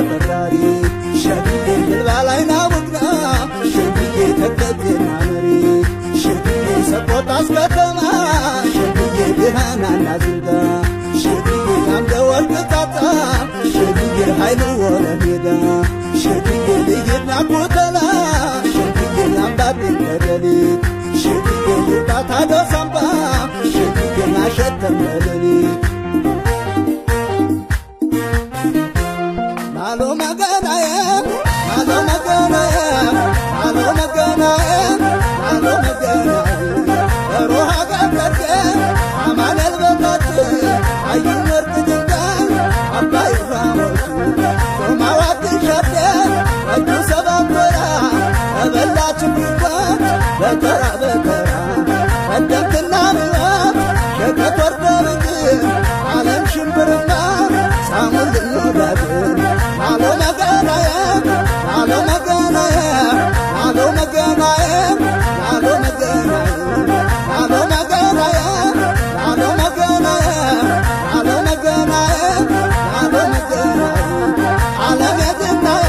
ቀብራሪ ሸግዬ ግልባላይና ውግና ሸግዬ ተከቴና መሪ ሸግዬ ሰቆጣስ ከተማ ሸግዬ ብርሃናና ዝንጋ ሸግዬ አምደ ወርቅ ጣጣ ሸግዬ ኃይሉ ወለሜዳ ሸግዬ ልይትና ኩተላ ሸግዬ አምባቤን ከደሊት ሸግዬ ልባታ ደሳምባ ሸግዬ ናሸተም ለሌሊት ማሎ መገናዬ ማሎ መገናዬ ማሎ መገናዬ ማሎ መገናዬ ሮሃ ጋብለቴ አማኑኤል በታች አይን ወርቅ ድንጋይ አባይ ራሞች ሶማዋት ሸቴ ወዱ ሰባት ወራ ተበላች ብርኳን በተራ በተራ ቀደምትና ምዋት ሸቀጥ ወርደ ብግን ዓለም ሽምብርና ሳሙን ልንወዳድን ማሎ መገናዬ ማሎ መገናዬ ማሎ መገናዬ ማሎ መገናዬ ማሎ መገናዬ ማሎ መገናዬ ማሎ መገናዬ ማሎ መገናዬ ዓለም የትናዬ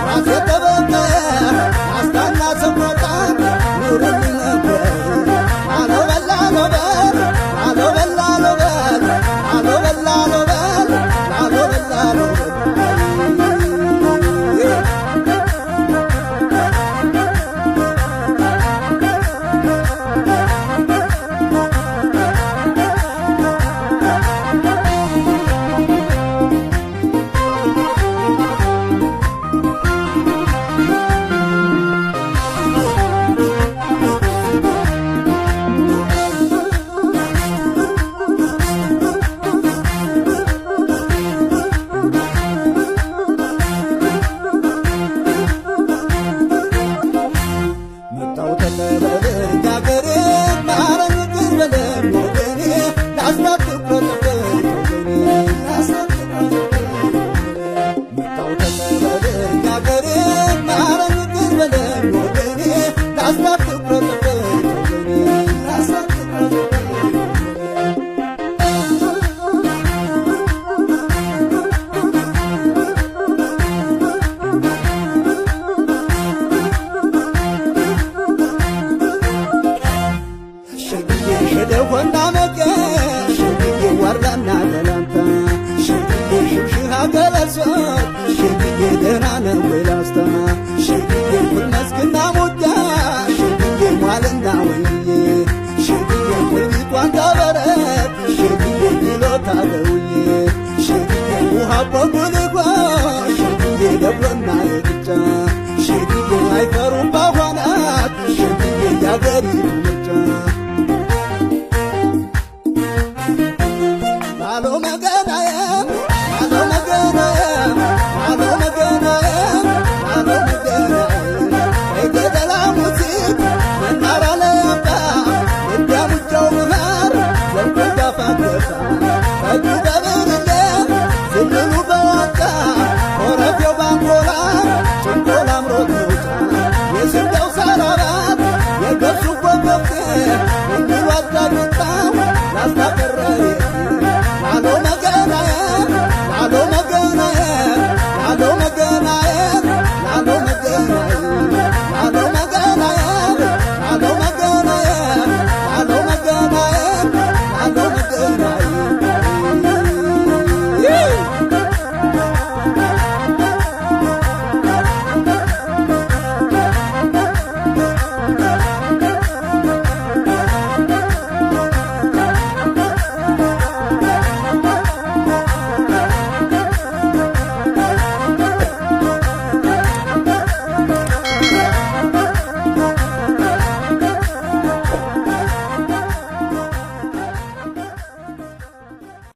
ራሴ ተበቃዬ አስታና ሰቆጣ ኑርልኝ ነበር ማሎ በላሎ በል ማሎ በላሎ በል ማሎ በላሎ በል ማሎ በላሎ በል